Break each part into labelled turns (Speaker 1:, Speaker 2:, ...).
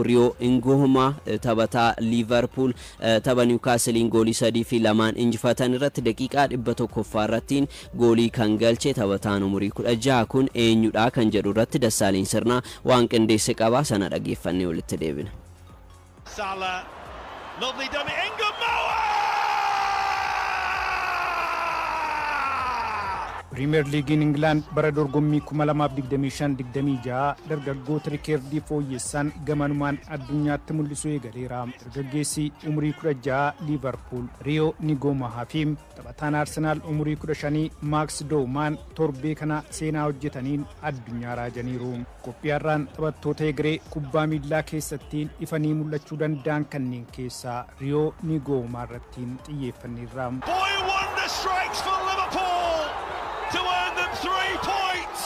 Speaker 1: Riyoo Ingohumaa taphataa Liivarpuul tapha Niwukaasiliin goolii 3 fi 2n injifatan irratti daqiiqaa 100ffaa irrattiin goolii kan galche taphataan umurii 16 kun eenyudha kan jedhu irratti Dassaaleen Sirnaa waan qindeesse qabaa, sana dhageeffannee walitti deebina.
Speaker 2: Salah, lovely dummy, Ngumoha!
Speaker 3: Piriimeer Liigiin Ingilaand bara dorgommii 2025-26 dargaggoota rikeerdii fooyyessan gamanumaan addunyaatti mul'isuu eegaleera. Dargaggeessi umurii 16 Liivarpuul Riyoo Nigoomahaa fi taphataan Arsenaal umurii 15 Maaks Doomaan torbee kana seenaa hojjetaniin addunyaa raajaniiru. Qophii har'aan taphattoota egeree kubbaa miillaa keessattiin ifanii mul'achuu danda'an kanneen keessaa Riyoo Nigoomaa irrattiin xiyyeeffanneerra.
Speaker 2: Boy wonder strikes for Liverpool to earn them 3 points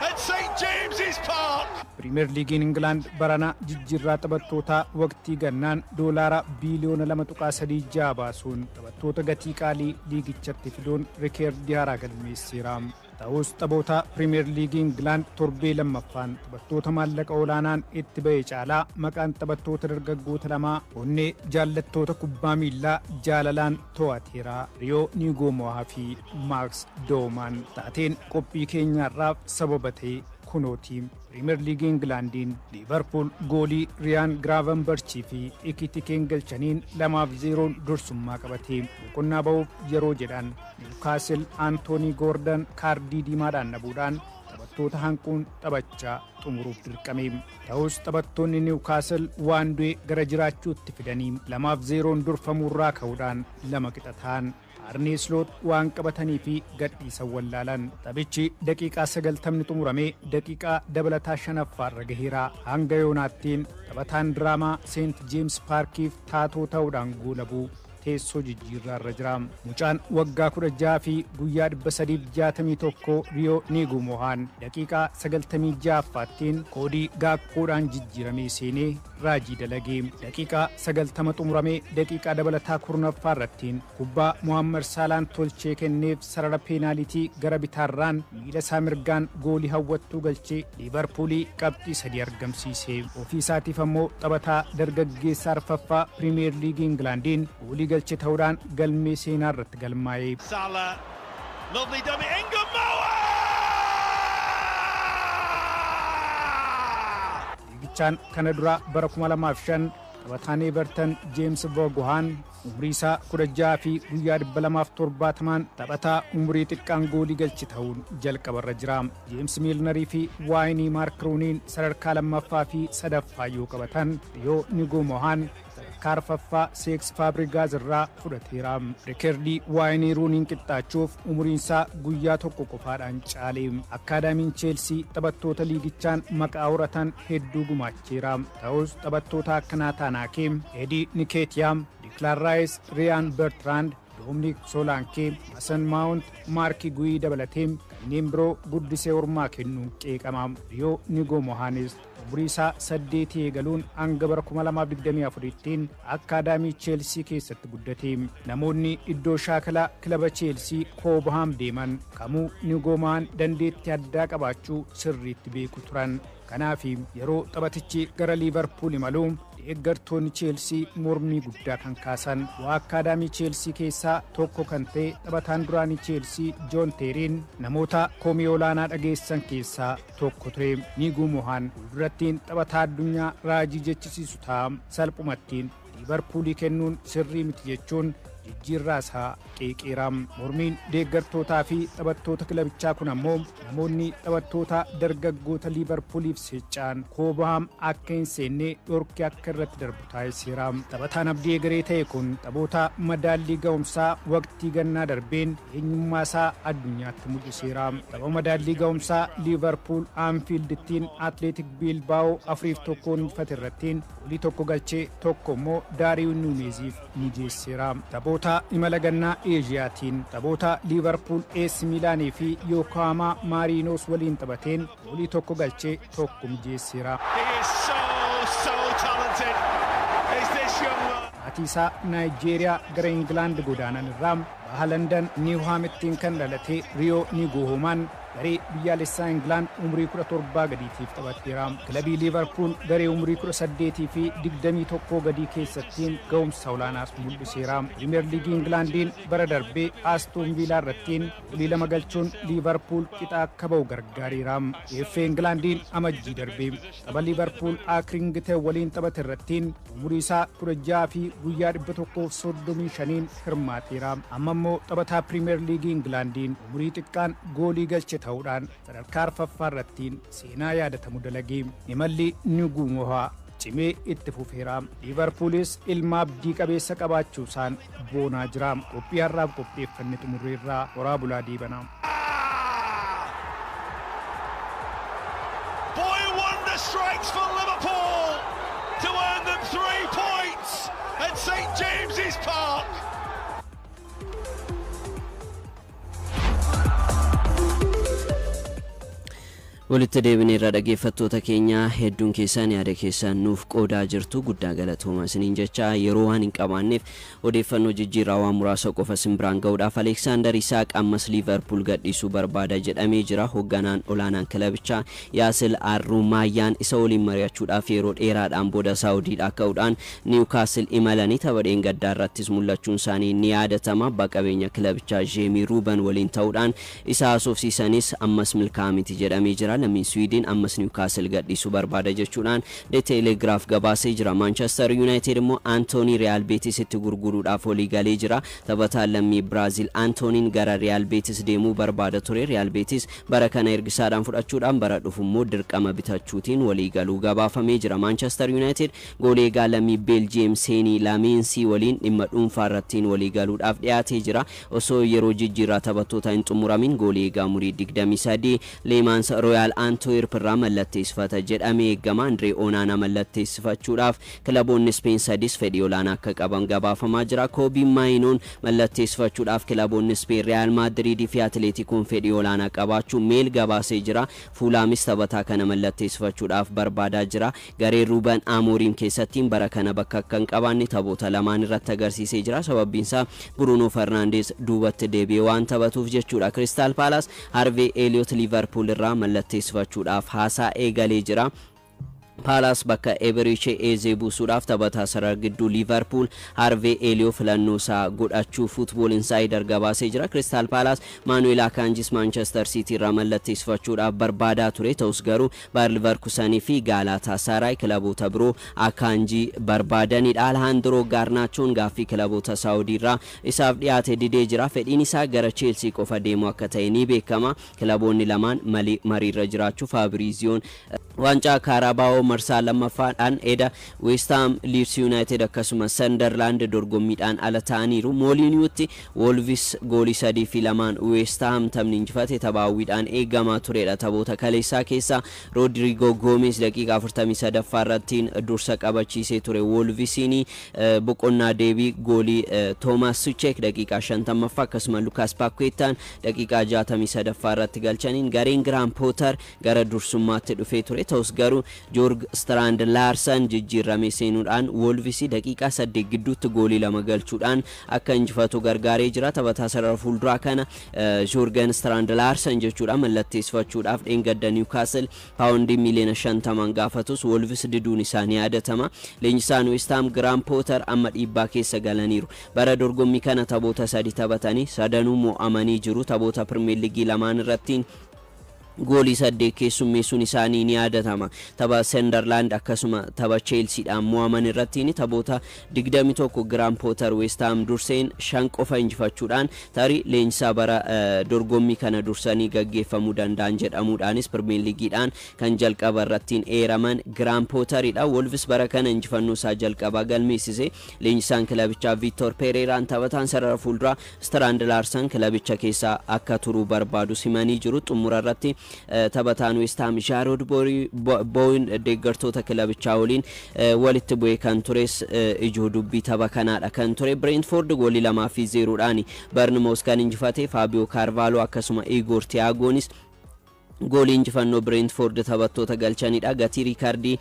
Speaker 2: at St James's Park.
Speaker 3: Piriimeer Liigiin Ingilaand barana jijjiirraa taphattootaa waqtii gannaan doolaara biiliyoona 2.36 baasuun taphattoota gatii qaalii liigichatti fiduun rikeerdii haaraa galmeesseera. Ta'us, taphoota Piriimeer Liigii Ingilaand torbee lammaffaan taphattoota maallaqa olaanaan itti ba'e caalaa maqaan taphattoota dargaggoota lamaa onnee jaallattoota kubbaa miillaa jaalalaan to'ateera. Riyoo Niigoomo'aa fi Maaks Doomaan taateen qophii keenyaarraaf sababa ta'e kunooti. Piriimeer Liigii Ingilaandiin Liivarpuul goolii Riyaan Giraavenbarchii fi Ikitikeen galchaniin 2-0n dursummaa qabate. Boqonnaa ba'uuf yeroo jedhan Niwukaasil Antoonii Goordan kaardii diimaadhaan dhabuudhaan taphattoota hanquun taphachaa xumuruuf dirqame. Ta'us, taphattoonni Niwukaasil waan du'e gara jiraachuutti fidanii 2-0n durfamuurraa ka'uudhaan 2 qixa ta'an. Arnee Sloot waan qabatanii fi gadhiisan wallaalan. Taphichi daqiiqaa 90 xumuramee daqiiqaa dabalataa shanaffaarra gaheera. Hanga yoonaattiin taphataan diraamaa Seent Jeems Paarkiif taatoo ta'uudhaan goolabuu teessoo jijjiirraarra jira. Mucaan waggaa 16 fi guyyaa 361 Riyoo Niigumohaan daqiiqaa 96ffaattiin Koodii Gaakkoodhaan jijjiiramee seenee raajii dalagee. Daqiiqaa 90 xumuramee daqiiqaa dabalataa 10ffaa irrattiin kubbaa Muhammad Saalaan tolchee kenneef sarara peenaalitii gara bitaarraan miila isaa mirgaan goolii hawwattuu galchee Liivarpuulii qabxii 3 argamsiise. Ofii isaatiif ammoo taphataa dargaggeessa arfaffaa Piriimeer Liigii Ingilaandiin goolii galche ta'uudhaan galmee seenaa irratti galmaa'e.
Speaker 2: Salah, lovely dummy, Ngumoha!
Speaker 3: Liigichaan kana dura bara 2005 taphataan Everton Jeems Vogohaan umurii isaa 16 fi guyyaa 270n taphataa umurii xiqqaan goolii galche ta'uun jalqabarra jira. Jeems Miilnarii fi Waayinii Maark Ruuniin sadarkaa lammaffaa fi sadaffaa yoo qabatan, Riyoo Nigumohaan sadarkaa arfaffaa Seeks Faabrigaaz irraa fudhateera. Rikeerdii Waayinii Ruuniin qixxaachuuf umuriin isaa guyyaa tokko qofaadhaan caale. Akkaadaamiin Cheelsii taphattoota liigichaan maqaa horatan hedduu gumaacheera. Ta'us, taphattoota akka Naataan Aakee, Edii Nikeetiyaa, Diklaan Raayis, Riyaan Bertiraand, Doominik Soolaankee, Masan Maawunt, Maarkii Guyii dabalatee kanneen biroo guddisee hormaa kennuun qeeqama. Riyoo Nigomohaanis umurii isaa 8 eegaluun hanga bara 2024tti akkaadaamii Cheelsii keessatti guddate. Namoonni iddoo shaakalaa kilaba Cheelsii Koobahaam deeman kamuu Nigomohaan dandeettii addaa qabaachuu sirriitti beeku turan. Kanaaf yeroo taphatichi gara Liivarpuul imalu deeggartoonni Cheelsii mormii guddaa kan kaasan. Bu'aa akkaadaamii Cheelsii keessaa tokko kan ta'e taphataan duraanii Cheelsii Joon Teeriin namoota komii olaanaa dhageessan keessaa tokko ture. Niigumohaan fuuldurattiin taphataa addunyaa raajii jechisiisu ta'a. Salphumattiin Liivarpuulii kennuun sirrii miti jechuun jijjiirraa isaa qeeqeera. Mormiin deeggartootaa fi taphattoota kilabichaa kun ammoo namoonni taphattoota dargaggoota Liivarpuuliif seccaan Koobahaam akka hin seenne dhorki akka irratti darbu taasiseera. Taphataan abdii egeree ta'e kun taphoota madaallii ga'umsaa waqtii gannaa darbeen eenyummaa isaa addunyaatti mul'iseera. Tapha madaallii ga'umsaa Liivarpuul Aanfiildittiin Atleetik Biilbaa'oo 4-1n injifate irrattiin goolii tokko galchee tokko immoo Daariyu Nuuneziif mijeesseera. Taphoota imala gannaa Eeziyaatiin taphoota Liivarpuul AC Miilaanii fi Yookoohamaa Maariinoos waliin taphateen goolii tokko galchee tokko mijeesseera.
Speaker 2: He is so, so talented. Is this young man?
Speaker 3: Maatii isaa Naayijeeriyaa gara Ingilaand godaanan irraa baha Landan Niiwhaamittiin kan dhalate Riyoo Niguuhumaan Garee biyyaalessaa Ingilaand umurii 17 gadiitiif taphateera. Kilabii Liivarpuul garee umurii 18 fi 21 gadii keessattiin ga'umsa olaanaas mul'iseera. Pirimeer Liigii Ingilaandiin bara darbee Aastoon Viilaa irrattiin goolii 2 galchuun Liivarpuul qixa akka ba'u gargaareera. FA Ingilaandiin amajjii darbee tapha Liivarpuul Akringiten waliin taphate irrattiin umurii isaa 16 fi guyyaa 135 hirmaateera. Amma immoo taphataa Pirimeer Liigii Ingilaandiin umurii xiqqaan goolii galche ta'uudhaan sadarkaa arfaffaa irrattiin seenaa yaadatamu dalagee. Imalli Ngumohaa cimee itti fufeera. Liivarpuulis ilma abdii qabeessa qabaachuusaan boonaa jira. Qophii har'aaf qopheeffanne xumurreerraa, horaa bulaa deebanaa.
Speaker 2: Boy wonder strikes for Liverpool to earn them 3 points at St James's Park.
Speaker 1: Walitti deebineerra, dhaggeeffattoota keenya. Hedduun keessan yaada keessan nuuf qoodaa jirtu, guddaa galatooma isiniin jecha. Yeroo waan hin qabaanneef odeeffannoo jijjiirraa waan muraasa qofa isin biraan ga'uudhaaf. Aleeksaandar Isaaq ammas Liivarpuul gadhiisuu barbaada jedhamee jira. Hoogganaan olaanaan kilabichaa Yaasil Arruumaayyaan isa waliin mari'achuudhaaf yeroo dheeraadhaan booda Saawudiidhaa ka'uudhaan Niwukaasil imalanii tapha dheengaddaa irrattis mul'achuun isaanii ni yaadatama. Abbaa qabeenya kilabichaa Jeemii Ruuban waliin ta'uudhaan isa haasofsiisanis ammas milkaa'aa miti jedhamee jira. Lammiin Swiidin ammas Niwukaasil gadhiisuu barbaada jechuudhaan The Telegraaf gabaasee jira. Maanchestar Yuunaayitid immoo Antoonii Riyaal Beetisitti gurguruudhaaf walii galee jira. Taphataan lammii Biraazil Antooniin gara Riyaal Beetis deemuu barbaada ture. Riyaal Beetis bara kana ergisaadhaan fudhachuudhaan bara dhufu immoo dirqama bitachuutiin walii galuu gabaafamee jira. Maanchestar Yuunaayitid goolii eegaa lammii Beeljiyeem Seenii Lameensii waliin dhimma dhuunfaa irrattiin walii galuudhaaf dhiyaatee jira. Osoo yeroo jijjiirraa taphattoota hin xumuramin goolii eegaa umurii 23 Leemaans Royaal Antwerp irraa mallatteessifata jedhamee eegama. Andree Onaanaa mallatteessifachuudhaaf kilaboonni Speen sadis fedhii olaanaa akka qaban gabaafamaa jira. Koobii Maayinoon mallatteessifachuudhaaf kilaboonni Speen Real Maadriidii fi Atileetikoon fedhii olaanaa qabaachuu Meel gabaasee jira. Fuulaamis taphataa kana mallatteessifachuudhaaf barbaadaa jira. Garee Ruuben Amooriim keessattiin bara kana bakka akka hin qabaanne taphoota lamaan irratti agarsiisee jira. Sababbiinsaa Bruno Fernandes duubatti deebi'ee waan taphatuuf jechuudha. Crystal Palace Harvey Elliott Liverpool irraa mallatteessifachuudhaaf haasaa eegalee jira. Paalaas bakka Eberiche Eezee buusuudhaaf taphataa sarara gidduu Liivarpuul Harvey Elliott filannoo isaa godhachuu Football Insider gabaasee jira. Crystal Palace Maanuel Akanjis Manchester City irraa mallatteessifachuudhaaf barbaadaa ture. Ta'us garuu Bayer Leverkusenii fi Galatasaray kilaboota biroo Akanjii barbaadanidha. Alejandro Garnachoon gaaffii kilaboota Saawudii irraa isaaf dhiyaate didee jira. Fedhiin isaa gara Chelsea qofa deemuu akka ta'e ni beekama. Kilaboonni lamaan mariirra jiraachuu Fabrizioon. Waancaa Kaarabaa'oo marsaa lammaffaadhaan eda West Ham, Leeds United akkasumas Sunderland dorgommiidhaan ala ta'aniiru. Mooliiniyuutti Wolves goolii 3 fi 2n West Ham taphni injifate taphaawwiidhaan eegamaa turedha. Taphoota kaleessaa keessaa Rodrigo Gomes daqiiqaa 43ffaa irrattiin dursa qabachiisee ture Wolvesiin. Boqonnaa deebii goolii Toomas Suchek daqiiqaa 50ffaa akkasuma Lukaas Paquetaan daqiiqaa 63ffaa irratti galchaniin gareen Graham Potter gara dursummaatti dhufee ture. Ta'us garuu Jorg Strand Larsen jijjiirramee seenuudhaan Wolves daqiiqaa 8 gidduutti goolii 2 galchuudhaan akka injifatu gargaaree jira. Taphataa sarara fuulduraa kana Jorgen Strand Larsen jechuudha mallatteessifachuudhaaf dheengadda Newcastle paawundii miliyoona 50 gaafatus Wolves diduun isaanii yaadatama. Leenjisaan West Ham Graham Potter amma dhiibbaa keessa galaniiru. Bara dorgommii kana taphoota sadi taphatanii sadanuu mo'amanii jiru. Taphoota Pirimeer Liigii lamaan irrattiin goolii 8 keessummeessuun isaanii ni yaadatama. Tapha Sunderland akkasuma tapha Chelseadhaan mo'aman irrattiin taphoota 21 Graham Potter West Ham durseen 5 qofa injifachuudhaan tarii leenjisaa bara dorgommii kana dursanii gaggeeffamuu danda'an jedhamuudhaanis Pirimeer Liigiidhaan kan jalqaba irrattiin eeraman Graham Potteridha. Wolves bara kana injifannoo isaa jalqabaa galmeessise. Leenjisaan kilabichaa Victor Pereiraan taphataan sarara fuulduraa Strand Larsen kilabicha keessaa akka turuu barbaadu simanii jiru. Xumura irratti taphataan West Ham Jarrod Bowen deeggartoota kilabichaa waliin walitti bu'ee kan tures ijoo dubbii tapha kanaadha kan ture. Brentford goolii 2 fi 0dhaan Bournemouth kan injifate, Fabio Carvalho akkasuma Igor Thiagoonis Goolii injifannoo Bireentfoord taphattoota galchanidha. Gatii riikaardii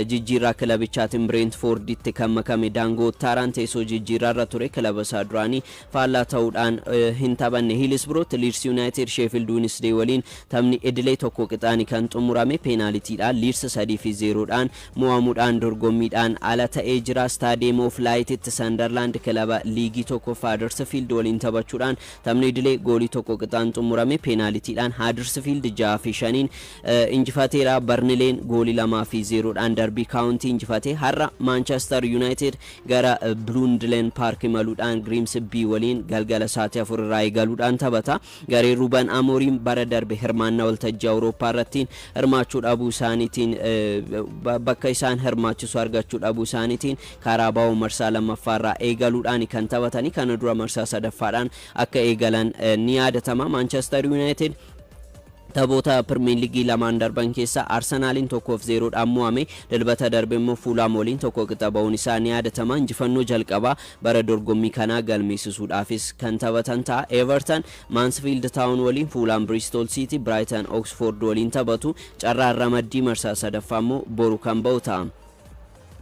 Speaker 1: jijjiirraa kilabichaatiin Bireentfoorditti kan makame Daangoo Taaraan teessoo jijjiirraa irra ture, kilaba isaa duraanii faallaa ta'uudhaan hin taphanne. Hiilisbiroot Liids Yuunaayitid Sheefild Wiinisdee waliin taphni idilee 1 qixaani kan xumurame, peenaalitiidhaan Liids 3-0dhaan mo'amuudhaan dorgommiidhaan ala ta'ee jira. Stadium of Lightitti Sandarlaand kilaba liigii tokkoffaa Huddersfield waliin taphachuudhaan taphni idilee goolii 1 qixaan xumurame, peenaalitiidhaan Huddersfield 6-5n injifateera. Barnileen goolii 2-0dhaan Darbii Kaawuntii injifate. Har'a Maanchestar Yuunaayitid gara Bluundlen Paark imaluudhaan Grimsby waliin galgala sa'aatii 4 irraa eegaluudhaan taphata. Gareen Ruben Amooriin bara darbe hirmaannaa waltajjii Awurooppaa irratti hirmaachuu dhabuu isaaniitiin, bakka isaan hirmaachisu argachuu dhabuu isaaniitiin, Kaaraabaa'oo marsaa lammaffaa irraa eegaluudhaan kan taphatanii, kana dura marsaa sadaffaadhaan akka eegalan ni yaadatama. Maanchestar Yuunaayitid taphoota Pirimeer Liigii lamaan darban keessa Arsenaaliin 1-0dhaan mo'ame. Dilbata darbe immoo Fuulaam waliin 1 qixa ba'uun isaa ni yaadatama. Injifannoo jalqabaa bara dorgommii kanaa galmeessisuudhaafis kan taphatan ta'a. Everton Maansfiild Taawun waliin, Fuulaam Bristol City, Brighton Oxford waliin taphatu. Carraan ramaddii marsaa sadaffaa immoo boru kan ba'u ta'a.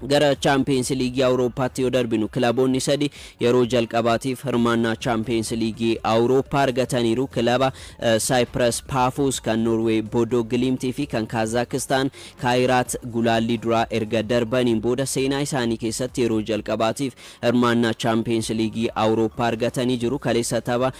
Speaker 1: Gara Chaampiyeens Liigii Awurooppaatti yoo darbinu, kilaboonni sadi yeroo jalqabaatiif hirmaannaa Chaampiyeens Liigii Awurooppaa argataniiru. Kilaba Saayipras Paafoos, kan Noorweey Boodoo Giliimtii fi kan Kaazaakstaan Kaayiraat gulaallii duraa erga darbaniin booda seenaa isaanii keessatti yeroo jalqabaatiif hirmaannaa Chaampiyeens Liigii Awurooppaa argatanii jiru. Kaleessa tapha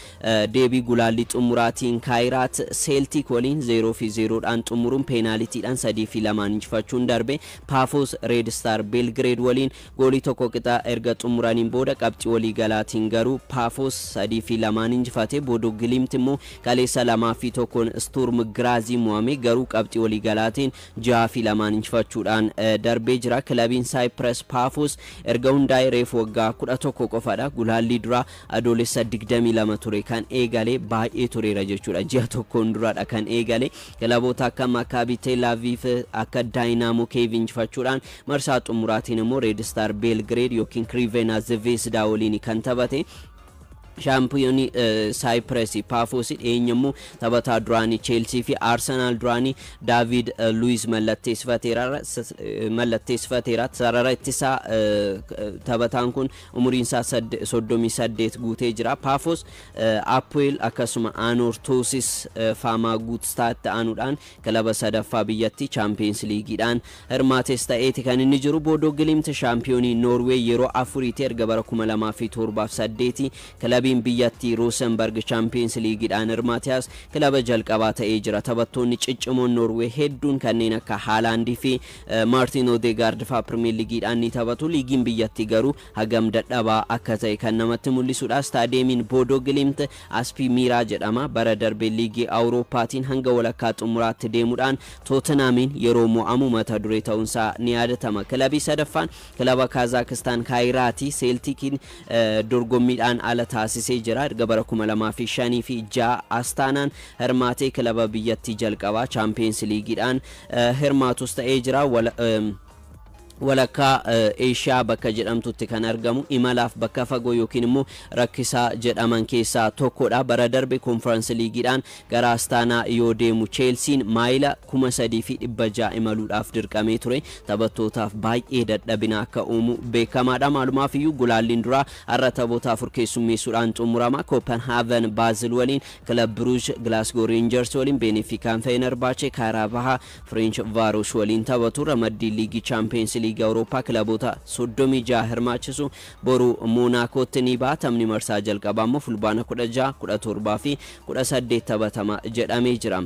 Speaker 1: deebii gulaallii xumuraatiin Kaayiraat Seeltik waliin 0-0dhaan xumuruun peenaalitiidhaan 3-2n injifachuun darbe. Paafoos Reed Star Beelgireed waliin goolii 1 qixa erga xumuraniin booda qabxii walii galaatiin garuu Paafoos 3-2n injifate. Boodoo Giliimt immoo kaleessa 2-1n Sturm Giraazii mo'ame, garuu qabxii walii galaatiin 6-2n injifachuudhaan darbee jira. Kilabiin Saayipras Paafoos erga hundaa'e reefu waggaa 11 qofadha. Gulaallii duraa Adoolessa 22 ture kan eegale, baay'ee tureera jechuudha. Ji'a tokkoon duradha kan eegale. Kilaboota akka Maakaabii Tel Aviv, akka Daayinaamo Keev injifachuudhaan marsaa xumuraatiin immoo Reed Star Beelgireed yookiin Kirivena Zvezda waliin kan taphate. Shaampiyoonii Saayipres Paafoos dhiyeenya immoo taphataa duraanii Cheelsii fi Arsenaal duraanii Daavid Luiz mallatteessifateera. Sarara ittisaa taphataan kun umuriin isaa 38 guutee jira. Paafoos Apoel akkasuma Anortoosis Faamaaguustaatti aanuudhaan kilaba sadaffaa biyyattii Chaampiyeens Liigiidhaan hirmaates ta'eeti kan inni jiru. Boodoo Gilimt shaampiyoonii Noorweey yeroo afuriiti erga bara 2007 8 kilabiin biyyattii Roosenberg Chaampiyeens Liigiidhaan hirmaateas kilaba jalqabaa ta'ee jira. Taphattoonni ciccimoon Noorweey hedduun kanneen akka Haalaandii fi Maartiin Odeegaard fa'aa Pirimeer Liigiidhaan ni taphatu. Liigiin biyyattii garuu hagam dadhabaa akka ta'e kan namatti mul'isudha. Staadeemiin Boodoo Gilimt Aspii Miiraa jedhama. Bara darbe liigii Awurooppaatiin hanga walakkaa xumuraatti deemuudhaan Tootenaamiin yeroo mo'amu mata duree ta'uunsaa ni yaadatama. Kilabii sadaffaan kilaba Kaazaakstaan Kaayiraati. Seeltikiin dorgommiidhaan ala taasisee jira. Erga bara 2005 fi 6 Astaanaan hirmaatee kilaba biyyattii jalqabaa Chaampiyeens Liigiidhaan hirmaatus ta'ee jira. Walakkaa Eeshiyaa bakka jedhamtutti kan argamu, imalaaf bakka fagoo yookiin immoo rakkisaa jedhaman keessaa tokkodha. Bara darbe Konferansi Liigiidhaan gara Astaanaa yoo deemu Cheelsiin maayila 3600 imaluudhaaf dirqamee ture. Taphattootaaf baay'ee dadhabina akka uumu beekamaadha. Maalumaaf iyyuu gulaalliin duraa har'a taphoota afur keessummeessuudhaan xumurama. Kopenhaaven Baazil waliin, Kilab Bruges Glasgow Rangers waliin, Benefikaan Fenerbaache, Kaaraabahaa Ferencvaros waliin taphatu. Ramaddii liigii Chaampiyeens Liigii Awurooppaa kilaboota 36 hirmaachisu boru Monaakootti ni ba'a. Taphni marsaa jalqabaa immoo Fulbaana 16, 17 fi 18 taphatama jedhamee jira.